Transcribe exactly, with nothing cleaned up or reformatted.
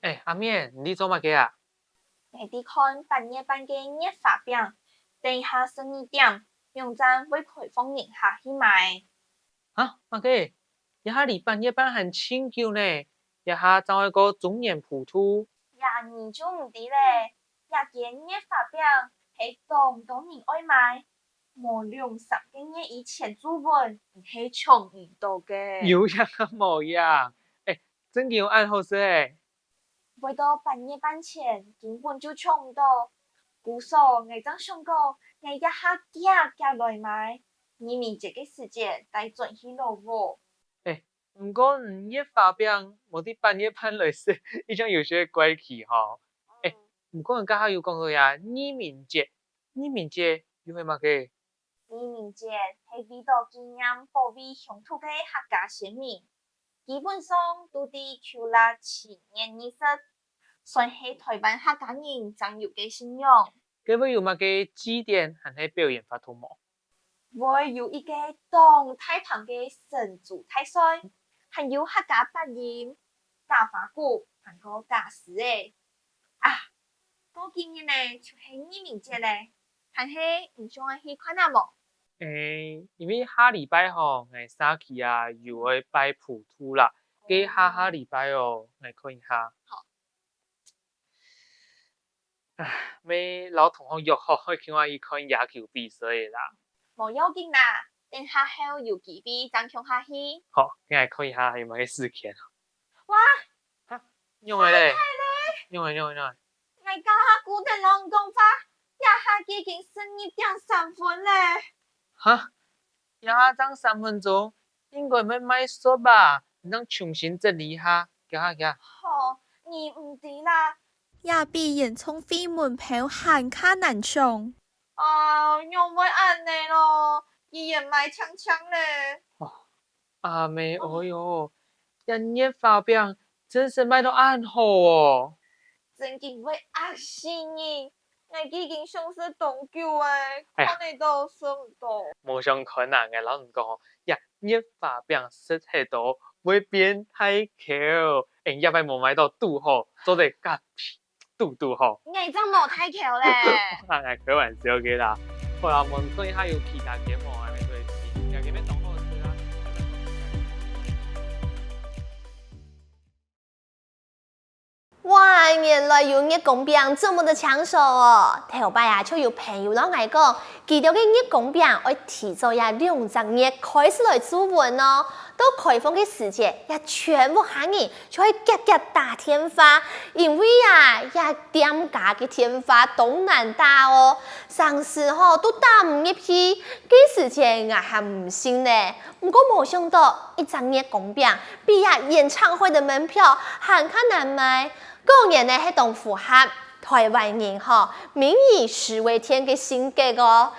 欸，阿明，你在做麼个啊？𠊎在看八月半个月花餅，等下十二點，網站會開放人客去買。哈，麼个？這下離八月半還盡久呢，這下正愛過中元普渡。呀，你就毋知咧，這間月花餅係當多人愛買，無兩三個月以前注文，你係搶毋到个。有影無影？欸，正經有恁好食欸？會到八月半前根本就搶毋到。故所𠊎正想講，𠊎這下遽遽來買，義民節个時節帶轉去老屋。欸，毋過你月花餅無在八月半來食，一向有些怪奇吼。欸，毋過你頭下有講到呀，義民節，義民節又係麼个？義民節係為著紀念保衛鄉土个客家先民，基本上都在舊曆七月二十，算係臺灣客家人正有个信仰。該會有麼个祭典還係表演活動無？會有一個當大棚个神豬大賽，還有客家八音、打花鼓，還過打獅仔。啊，過幾日呢就係義民節咧，還係你想愛去看啊無？欸，因為下禮拜吼，𠊎社區啊又愛拜普渡啦，該下下禮拜哦，𠊎看一下。好。 啊，乜摎同學約好，愛共下去看野球比賽啦。無要緊啦，等下後有機會正共下去。好，𠊎來看一下還有麼个時間。哇！哈，仰仔咧？仰仔，仰仔，仰仔？𠊎頭下顧等摎你講話，這下已經十二點三分咧。哈？ 這下正三分鐘，應該會賣煞啊！你正重新整理下，行下行下。吼，你毋知啦，這比演唱會門票還較難搶。啊，仰會恁呢咯？佢也賣淨淨咧。哦，阿姆，哦喲，這月花餅 真實賣到恁好哦！正經會噭死人，𠊎已經想食當久欸，哎呀，看得到食毋到。無相干啊，𠊎摎你講哦，這月花餅食忒多會變大箍。𠊎這擺無買到堵好，做得佮堵堵好。𠊎正無大箍咧。啊，𠊎開玩笑个啦。好啦，無論看一下有其他節目，還沒對，這個節目當好食啊。 哇，原來有月光餅這麼的搶手哦！頭擺啊，就有朋友摎𠊎講，佢兜个月光餅愛提早這兩隻月開始來注文哦。到開放个時節，這全屋下人就會遽遽打電話，因為啊，這店家个電話當難打哦，成時吼都打毋入去。該時節𠊎還毋信呢，毋過無想到一隻月光餅 比這演唱會个門票還較難賣。果然呢係當符合臺灣人吼，民以食為天个性格哦。